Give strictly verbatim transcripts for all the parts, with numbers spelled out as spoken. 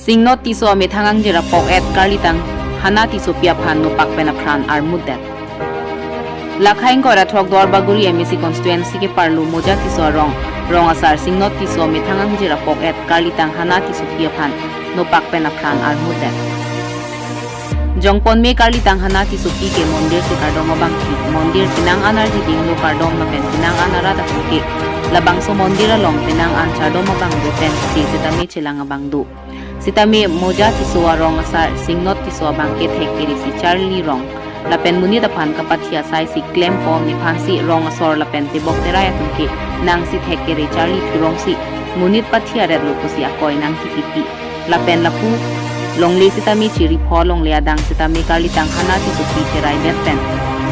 Singnot Tisso amethang angjir apok-et karlitang Hana Tissopi aphan nopak pen apran armutdet. Lakhai ingkoi ra throk Duarbagori M A C constituency keparlo Moja Tisso arong, rong asar Singnot Tisso amethang angjir apok-et karlitang Hana Tissopi aphan nopak pen apran armutdet. Jongponme karlitang Hana Tissopi ke mondir si kardom abang ke, mondir penang an arjidinglo kardom lapen penang an arat atum ke labangso mondir along penang an chardom abang do pen si sitame chelang abang do. Sitame Moja Tisso arong asar Singnot Tisso abang ke thek kere si charli rong lapen monit aphan kapathi asai si klempon nephan si rong asor lapen tebok terai atum ke nangsi thek kere charli thurong si monit pathi aretlo pusi akoi nangkipipi. Lapen lapu longle sitame chiri pho longle adang sitame karlitang Hana Tissopi teraidet pen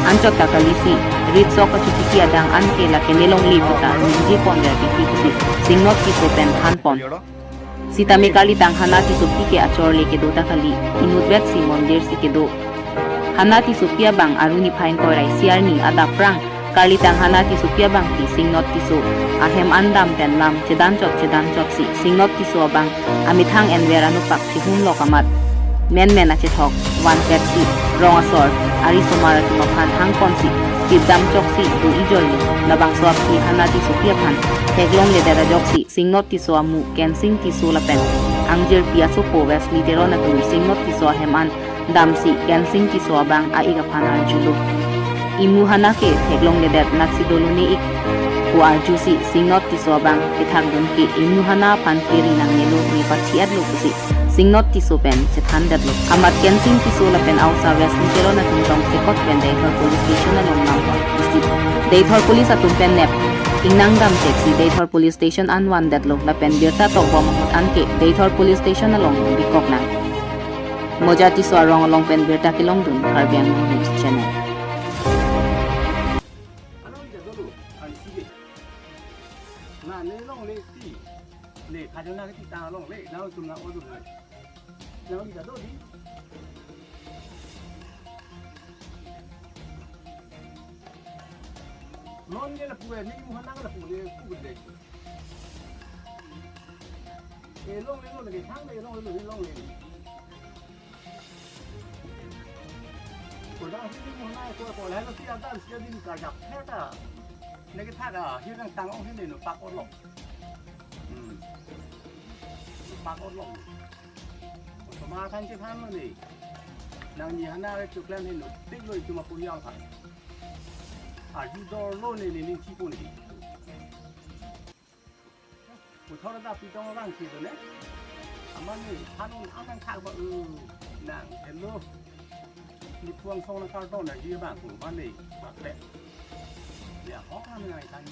anchot ta kali si ritsok kachotiki adang an ke lake ne longle puta ningje pon ver pipi pusi Singnot Tisso pen thanpon. Sitame karlitang Hana Tissopi ke achor le kedo ta kali, inutvet si mondir si kedo. Hana Tissopi abang aruni phain koirai siarni adap prang karlitang Hana Tissopi abang ke Singnot Tisso ahem an dam pen lam chedanchot chedanchot si Singnot Tisso abang amethang enver anopak chihum lok amat menmen achethok vanpet si rong asor arisomar atum aphan hangpon si pipdam chok si do ijoilo. Labangso aphi Hana Tissopi aphan theklongledet ajok si Singnot Tisso amu Kensing Tisso lapen angjirpi asopo Wesley Teron atum Singnot Tisso ahem an damsi Kensing Tisso abang a-ik aphan arjulo. Imu Hana ke theklongledet natsi dolo ne-ik pu arjusi Singnot Tisso abang kethakdun ke imu Hana aphan kiri nangnelo ne pathi-etlo pusi Singnot Tisso pen chethandetlo. Amat Kensing Tisso lapen aosa Wesley Teron atum tongsekot pen Deithor Police Station along lamhoi isi. Deithor Police atum pen nep ingnang dam cheksi Deithor Police Station an vandetlo lapen birta tokbom ahut anke Deithor Police Station along bikok nang. Moja Tisso arong along pen birta kelongdun Karbi Anglong News Channel. Na ne longle ti. Ne kajana ke ti ta longle. Na tum na odu. Na wi ta do di. Non ye lapu ni mu Hana lapu le pu de. E longle longle ke thang le longle longle. Ko da hi ni mu Hana ko ko la lo ti adan si din ka jak theta. Ne ke thak a hi nang tang ong hi ne nopak olo. Hmm. Nopak olo. Osomar aphan chethanlo ne. Nangli Hana ke choklem henlo. Piklo itum apurial aphan. Arju dorlo ne ne ning chipo ne. Puthor da pitong abang kidone. Amat ne thanun anang thak ba u nang hello. Ne puang song nang kardom na ji abang ko mane bakle. Ya hok nang ngai than.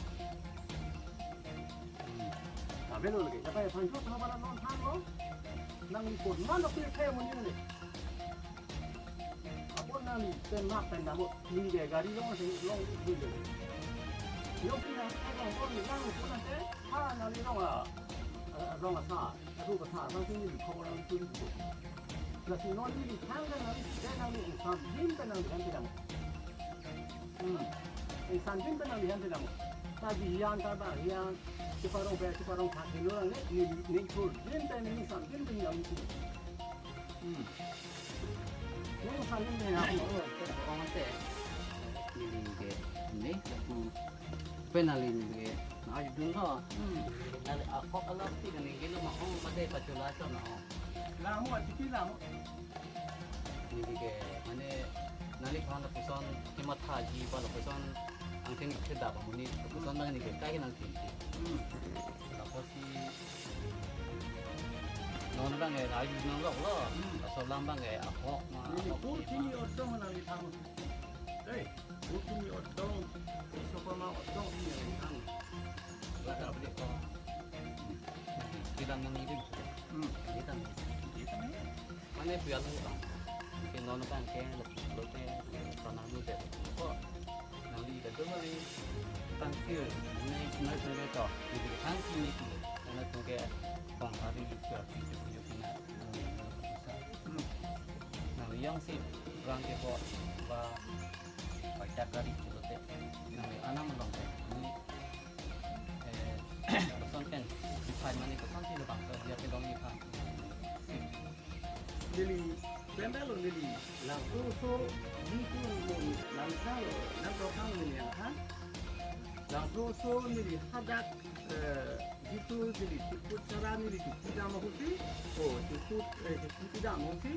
Hmm. Avelo lagi. Kata ya than ko thaba non thanlo. Nangli ko man lo pirthe mo ni le. Apot nangli pen mak pen dam, neli ke gari long se long dun de. Long si nang, nang long ko nangli pun nang te, ha nangli long a, a, long asa, adu kasa, nang si neli khobor nang tun ko. Lasi non neli thang kan nangli, te nangli ingsamjin pen nangli han te dam. Hmm. Ingsamjin pen nangli han te dam. Ta bihian ta ba hian, si parong pe, si parong thak hinu lang ne, ni, ni kur, jin pen ni ingsamjin pen nangli. Hmm. Nung salim de na. Oh, ong te. Neli ke ne aku penalin ke na dun lo. Hmm. Neli akok alam ti kan neli lo ma ong mate pachula cho na ong. Lamu atiki lamu. Neli ke mane neli phan lapuson kematha ji pa lapuson angtheng theda pa muni lapuson bang neli ke kai nang thinti. Hmm. Lapuson non bang eh, ayu nang lok lo. Hmm. Asal lam bang eh, ahok ma, ini ahok pur ma. Kini odong nangli thang. Eh, pur kini odong. Sopa ma odong ini nangli thang. Baka beli ko. Kita nang ini. Hmm. Kita. Kita ni. Mane pial utang. Mungkin non kan ke lo te sana lu te. Ko nangli ka do mari tangkir ne na tungke to. Ni tangki ni tu. Na tungke kong hari lu ke tu tu tu na. Nangli yang si rang ke ko ba ba cakari tu te. Nangli anam long te. Ni eh, koson pen, sifai mane koson si lebang ke dia ke long ni kan. Si Neli klem lo neli. Laso oso di tu mun nangkang lo, nangkang neli angkang. Laso oso neli hadak, eh, jitu neli tiput chara neli tiput dam husi. Oh, tiput, eh, tiput dam husi.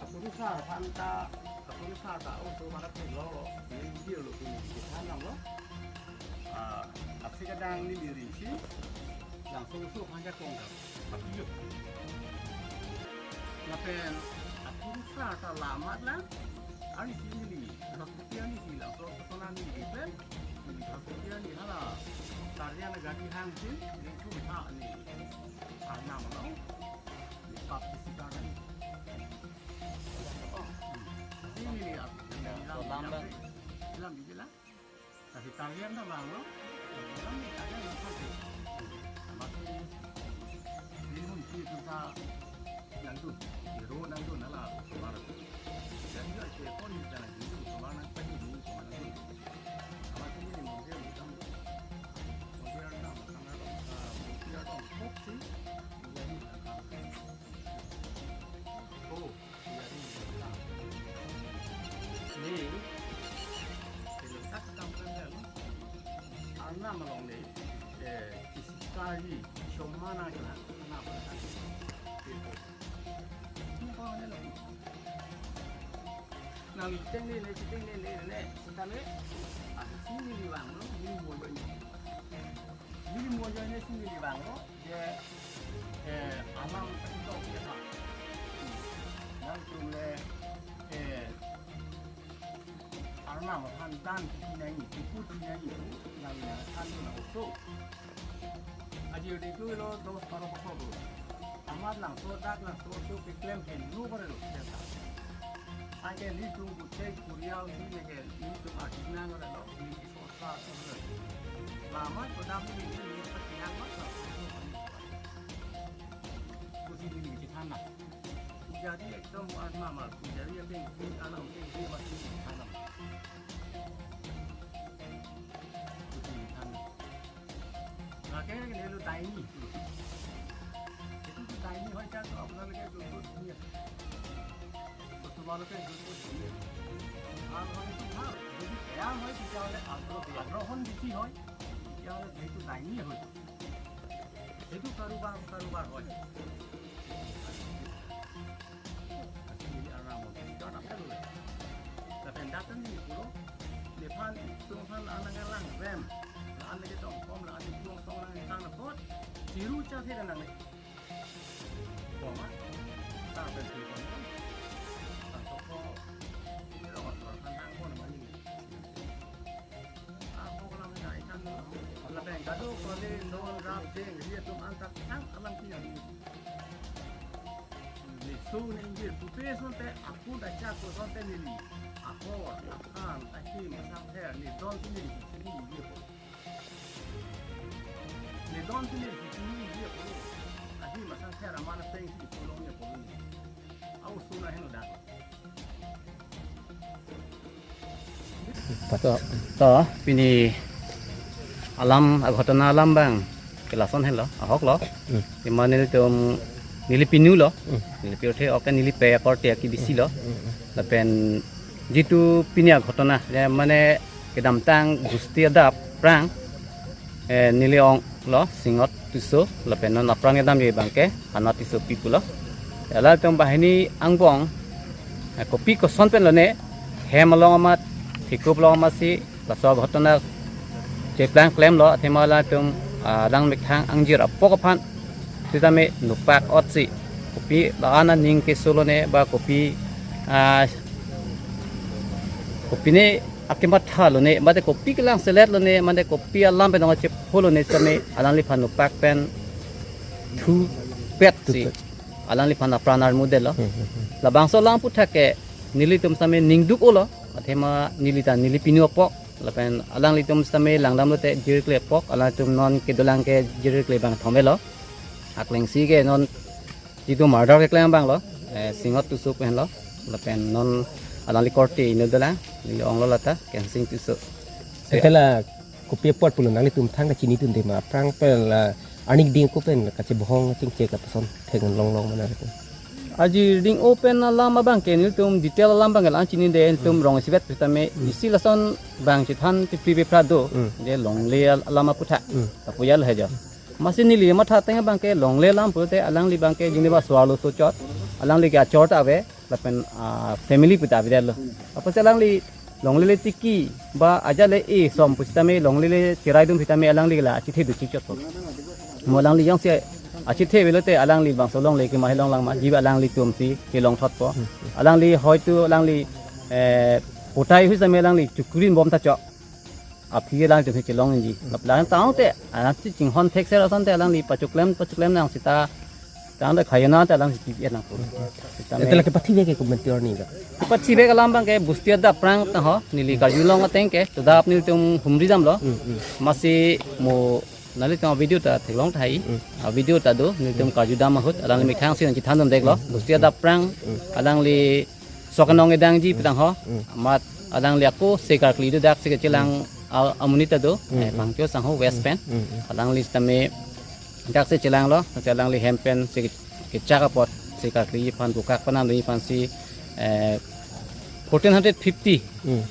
Apun sa aphan ta, apun sa ta oso mana lo, neli video lo pun neli than lo. Ah, asi kadang neli rinsi, laso oso aphan jakong ka. Apilok. Lapen apun sa ta lamat lang. Arnisi neli, Bhaskuti arnisi laso kotona neli pen. Neli Bhaskuti arni hala. Tarian gari hangsi, neli tu ha ni. Arnam lo. Ni pap isi karan. Oh. Sini ni, ah, neli lam, lam, lam. Kasi tarian ta bang lo. Lam ni tarian lo kan. Amat ni, ni mun si tu ta nangdun. Di ro nangdun nala, osomar. Jadi, ya, si kon ni ta nangdun, osomar nang pagi dun, osomar nangdun. Amat ni, ni mun si, mun si, mun si, mun si, Oh, jadi, ni, kalau tak tampil dia lo. Arnam along ni, eh, isi kari, cuma na kena, kena apa kan? Itu. Ini kau ni lo. Nang iteng ni, ni, iteng ni, ni, ni, sitame, ah, sini ni bang lo, ni mau lo ni. Neli moyo ne si neli bang lo, je, eh, alam pento ke ha. Nangtum le, eh, arnam aphan dan ti nangji, tipu ti nangji tu, nang nang than tu nang oso. Aji odi tu lo dos paro bosor lo. Amat langso dak langso oso keklem henlo kore lo, keta. Anke nelitum butek kuriau si neke nelitum adik nang kore lo, neli Lamat kodam ni ni patinang mat sa. Kusi ni ni kithan na. Jadi ekdom an mamar. Jadi yang penting alam penting masih kithan na. Kusi kithan na. Lake ni lo tiny. Itu tu tiny hoi kan tu apna lagi tu tu ni. তোমালোকে যোনটো দিয়ে, ভাল হয়, এইটো ভাল। যদি বেয়া হয়, তেতিয়াহ'লে আগ্ৰহ, আগ্ৰহণ বেছি হয়, তেতিয়াহ'লে সেইটো ডাইনী হয়। সেইটো কাৰোবাৰ, কাৰোবাৰ হয়। Kasi hindi alam mo, hindi ka alam ka dulu. Tapi ang datang ni Puro, di pan, tung pan ang nangalang, rem. Laan lagi tong, kom, laan di tuang tong, lang tang na pot. Siru cha sila nang. Koma, ta pen pen kon kon. Tangkok ko, ini lo, kon kon, kan tang kon, mani. Ako ko lang na ikan lo. Lapen kado ko le, non rap deng, ria tum antak, tang alam kiyan. Ni so ni inggil, pupe sonte, aku dacha ko sonte nili. Ako, akan, ahi, masang her, ni don sini, sini, inggil ko. Ni don sini si sini dia polo. Ahi masang kera mana peng si polo ni polo ni. Au suna heno dah. To, to, pini alam, aghotona alam bang ke lason helo, ahok lo. Hmm. Di mane nelitum neli pinu lo. Hmm. Neli pirthe oke neli pe akorte akibisi lo. Hmm. Lapen jitu pini aghotona, ya mane kedamtang gusti adap prang, eh, neli ong lo Singot Tisso, lapen non apran kedam je bangke Hana Tissopi pulo. Latum banghini angbong, eh, kopi koson pen lone, hem along amat, hikup along amat si, laso aghotona cheplang klem lo, athema latum, ah, adang methang angjir apok aphan, sitame nopak ot si. Kopi la-an aning keso lone ba kopi, ah, kopi ne akematha lone, mate kopi kelang selet lone, mate kopi alam pen nong chepho lone sitame alangliphan nopak pen thupet si. Thupet. Alangliphan apran armudel lo. Hmm, hmm, hmm. Labangso alam aputhak ke nelitum sitame ningduk-o lo, athema neli ta neli pinu apok, lapen alanglitum sitame langdam lote jirkle apok, alanglitum non kedolang ke jirkle bang thombe lo. Akleng si ke non jitu murder keklem abang lo, eh, Singot Tisso pen lo, lapen non alangli korte inut dolang, neli ong lo lata, Kensing Tisso. Ante la kopi apot pulo nanglitum thang kachini tun de ma, aphrang pen la arnik ding ko pen kachebohong chingchek lapuson theng long long mana ko. Ajirding open alam abang ke nelitum detail alam abang ke la-an chinine, nelitum rong isivet pusitame isi lason abang chethan tipri bepra do, Hmm. je longle al-, alam aputhak. Hmm. Tapu ya lo hejo. Amatsi neli matha ateng abang ke longle alam pulote alangli abang ke jingni ba suarlo sochot. Alangli ke achor ta ave, lapen, ah, family pu ta ave lo. Apotsi alangli longle le tiki ba ajat le esom pusitame longle le cherai dun pusitame alangli la achethe do chikchot po. Mo alangli jongsi achethe avelote alangli bangso longle ke ma helong lang ma, jiba alanglitum si kelong thot po. Alangli hoitu alangli, eh, potai hui same alangli chukrin bom ta chok. Aphi alangtum si chelong inji. Lap lang tang te, anak si chinghon thek ser asonte alangli pachuklem, pachuklem nang sita. Tang te khayana te alangli si pi nang po. Sita Ete me lake pathi vek ke komentar ni ka. Pathi vek alam abang ke busti adap aphrang ta ho, neli karjulong ateng ke, todap nelitum humri damlo. Hmm, hmm. Amatsi mo nanglitum video ta theklong tahai. Hmm. A video ta do, nelitum karju dam ahut, alangli methang si nangchethan dam deklo. Hmm. Busti adap aphrang, Hmm. alangli sok anong edangji Hmm. putang ho. Hmm. Amat alangli ako se karkli do dak si kechelang Hmm. a-, amonit ta do, Hmm, eh, hmm. Pangcho sangho West Hmm. pen. Hmm, hmm. Alangli sitame dak si chelanglo, si alangli hem pen si ke-, kechak apot si karkli aphan bukak panam dunji aphan si, eh, fourteen hundred fifty. Hmm.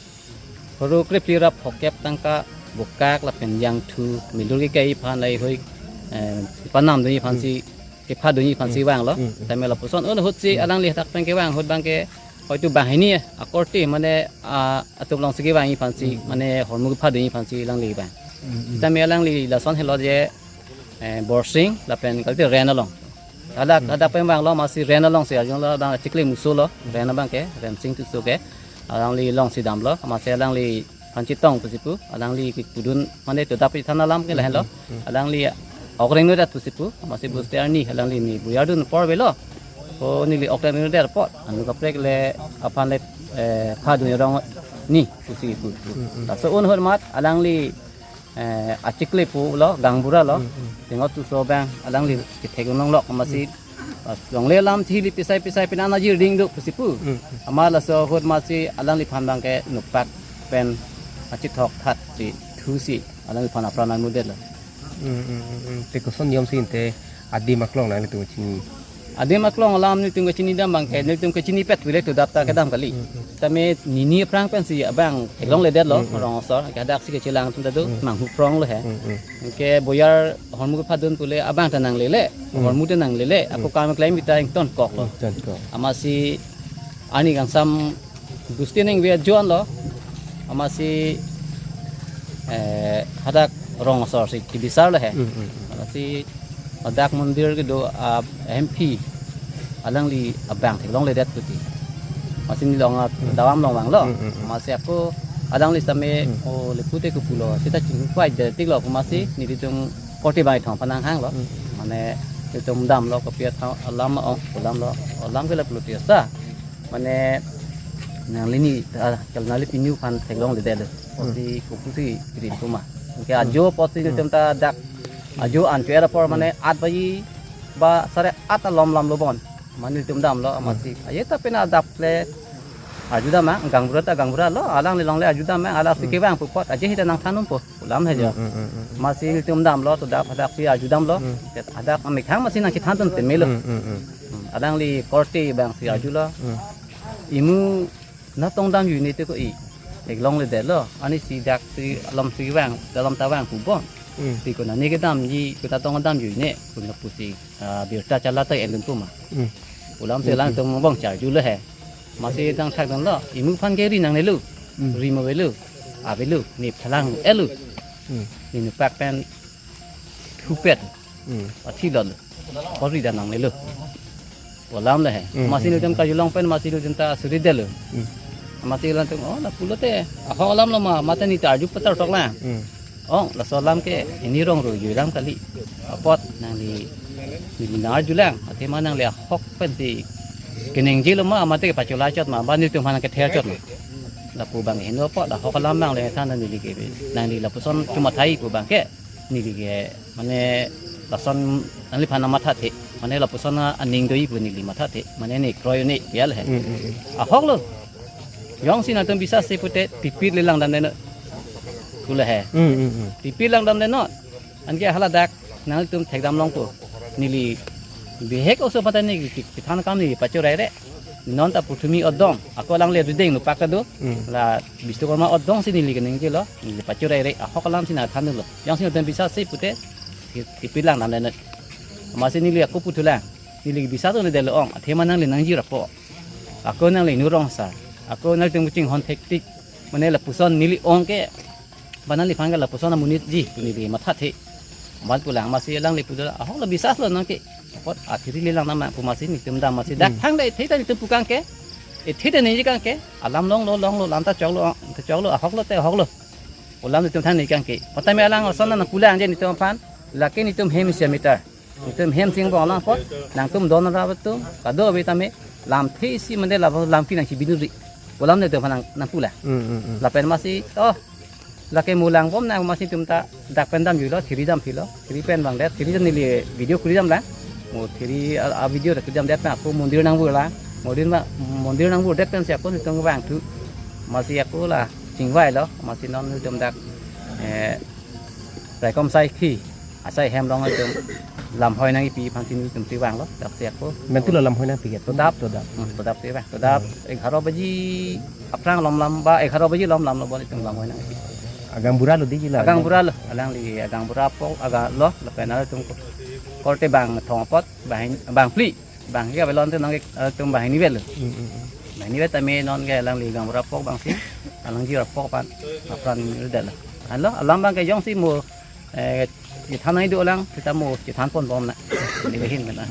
Horo krephli ra phokep tangka bukak lapen jangthu milur kekai aphan laheihui, eh, panam dunji aphan Hmm. si kepha dunji aphan si Hmm. vanglo. Hmm, hmm. Tame lapuson un ahut si Hmm. alangli hadak pen kevang ahut abang ke hoitu banghini akorte mane, ah, atum along si kevangji aphan si Hmm. mane hormu kepha dunji aphan si alangli vang. Hmm, hmm. Tame alangli lason helo je, eh, Borsing lapen kalite Ren along. Hadak, Hmm. hadak pen vanglo amatsi Ren along si arjulong abang chikle muso lo, Ren abang ke, Ren Sing Tisso ke. Alangli along si damlo, amatsi alangli aphan chetong pusi pu, alangli kipudun, mane todap chethan alam ke lahenlo. Hmm, hmm. Alangli ok rengnodet pusi pu, amatsi busti arni, alangli ni buyar dun apor avelo. O neli ok rengnodet apot, anu kaprek le aphan le, eh, pha dun arong ni pusi pu. Hmm, hmm. Laso un ahut amat, alangli, eh, achikle pulo, gaonbura lo, Hmm, hmm. Singho Tisso abang, alangli kethek unong lok, amatsi Hmm. Pas longle alam chili pisai pisai pina na jirding do pusi pu. Hmm. Amat laso ahut amatsi alangliphan abang ke nukpak pen achithok that si thu si alangliphan apran an mudet lo. Hmm, hmm, hmm, hmm. Te koson niyom si ante adim aklong nanglitum chini? Adim aklong alam nelitum kechini dam abang ke, Hmm. nelitum kechini pet pule todap ta kedam kali. Hmm, hmm. Tame nini aphrang pen si abang theklongledet lo, Hmm, hmm. rong asor, ke hadak si kechelang atum ta do, Hmm. manghu prong lo he. Hmm, hmm. Ke buyar hormu kepha dun pule abang ta nanglele, Hmm. hormu ta nanglele, ako Hmm. kam klem kita ingtonkok lo. Ingtonkok. Amatsi ani kangsam busti ningve ajoine lo, amatsi, eh, hadak rong asor si kebisar lo he. Hmm, hmm, hmm. Amatsi hadak mondir kedo, ah, M P alangli abang theklongledet kuti. Amatsi neli along a Hmm. dawam along vanglo. Hmm, hmm, hmm. Amatsi ako alangli sitame Hmm. o le pute kepu lo. Seta chingpai det tik lo amatsi Hmm. nelitum korte bai thong panang hanglo. Hmm. Mane nelitum damlo kopi athang alam ong alam lo. Alam ke lapulo tiasa. Mane nanglini, ah, kal nangli pinu aphan theklongledet lo. Hmm. Apotsi kopusi rin puma. Ke Hmm. ajo apotsi Hmm. nelitum ta dak ajo an chu era apor mane Hmm. at baji ba sare at alom lam lo bon. Mane nelitum damlo, Hmm. amatsi aje ta pena adap le arju dam ma, gaonbura ta gaonbura lo, alangli longle arju dam ma, alangli si Hmm. kevang pu apot aje hita nangthan un po pu alam he jo. Hmm, hmm, hmm, hmm, hmm. Amatsi nelitum damlo, todap hadak si arju damlo. Hmm. Hadak amethang amatsi nangchethan dun teme lo. Hmm, hmm, hmm. Hmm, alangli korte abang si Hmm. arjulo. Hmm. Imu natong damjuine te ko-i. Theklongledet lo. Ani si dak si alom si vang, alom ta vang pu bon. Hmm. Si konane kedamji, konatong damjuine, kona pusi, ah, birta chala ta en dun puma. Hmm. Pu alam si Hmm, alangtum hmm. bong charjulo he. Amatsi nangthak dunlo, imu aphan ke ri nangnelo. Hmm. Ri mo avelo. Avelo, ne phalang-etlo. Hmm. Ne nukpak pen thupet. Hmm. Pathi lon. Kori dan nangnelo. Pu alam le he. Hmm, Amatsi hmm, nelitum hmm. karjulong pen amatsi nelitum ta suri detlo. Hmm. Amatsi alangtum, oh, lapulote ahok alam lo ma, mate ne ta arju patar tok lang. Hmm. Ong, laso alam ke, ini rong ro jui alam kali. Apot nangli, neli nang arju lang, athema nangli ahok pen si keningje lo ma, mate kepachula chot ma, ba nelitum aphan kether chot ma. Lapu abang heno apot, ahok alam abang le than neli ke, nangli lapuson chemathai pu abang ke, neli ke, mane lason nangliphan mathathe, mane lapuson aning doji pu neli mathathe, mane ne kroi ne pial he. Hmm, hmm, hmm. Ahok lo. Jongsi nangtum bisas si pute pipit le langdamde non. Kule he. Hmm, hmm, hmm. Pipit langdamde non. Anke hala dak nangtum thekdam longpo. Neli Bihek oso patani ki, ki, kethan akam neli pachorai re. Non ta Purthumi odong, ako alangle rideng nupak ta do. Hmm. La Bishnukarma odong si neli kening kilo, neli pachorai re. Ahok alam si nangthan lo. Jongsi nangtum bisas si pute, ti-, tipi lang nam lenet. Amatsi neli ako puthulang. Neli bisas tu ne delo ong, athe ma nangli nangjir apot. Ako nangli nurong sa. Ako nangtum kuchinghon thektik. Mane lapuson neli ong ke, ba nangliphan ke lapuson amonit ji, pu neli mathathe. Amat pulang amatsi alangli pudo, ahok lo bisas lo nang ke. Apot athiri le lang nam pu amatsi netum dam amatsi. Dak Hmm. thang le ethe ta netum pu kang ke. Ethe ta neji kang ke. Alam longlo, longlo, lam ta choklo, ta choklo, ahok lo te ahok lo. Olam netum thang ne kang ke. Patame alang ason nangpulang je netum aphan. Lake netum hem isi meter. Netum hem singbong alang apot. Nangtum don ra atum. Kado ave tame. Lamthe isi mande la lampi nangchibinuri. Olam netum aphan nang, nangpulang. Hmm, hmm, hmm. Lapen amatsi, oh, lake mo langbom nang amatsi netum ta dak pen damjuilo, thiri damphilo, thiri pen abang det, thiri jan neli video kuri dam lang. Mo thiri a, a video dak kuri dam det na ako mondir nangbur lang. Mondir ma, mondir nangbur det pensi ako netum vangthu. Amatsi ako la chingvailo, amatsi non netum dak, eh, raikom sai khi, asai hem along netum lamhoi nangkipi aphansi netum si vanglo, daksi ako. Mentu lo lamhoi nangpi ke? Todap. Todap. Hmm, todap si vang. Todap Hmm. egharo baji aphrang lom lam ba egharo baji lom lam lo bon netum lamhoi nangkipi. Agang bura lo di ji la? Agang bura lo, alangli agang bura apok, agang lo, lapen atum ko-, korte bang thong apot, bang, bang phli, bang ke avelon te nang ke, eh, netum banghini vet lo. Hmm, hmm, hmm. Banghini vet tame non ke alangli agang bura apok abang si, alangjir apok aphan, apran ri det lo. Anlo, alam abang ke jongsi mo, eh, chethan nangji do lang, seta mo chethan ponbom na. Neli hin mena.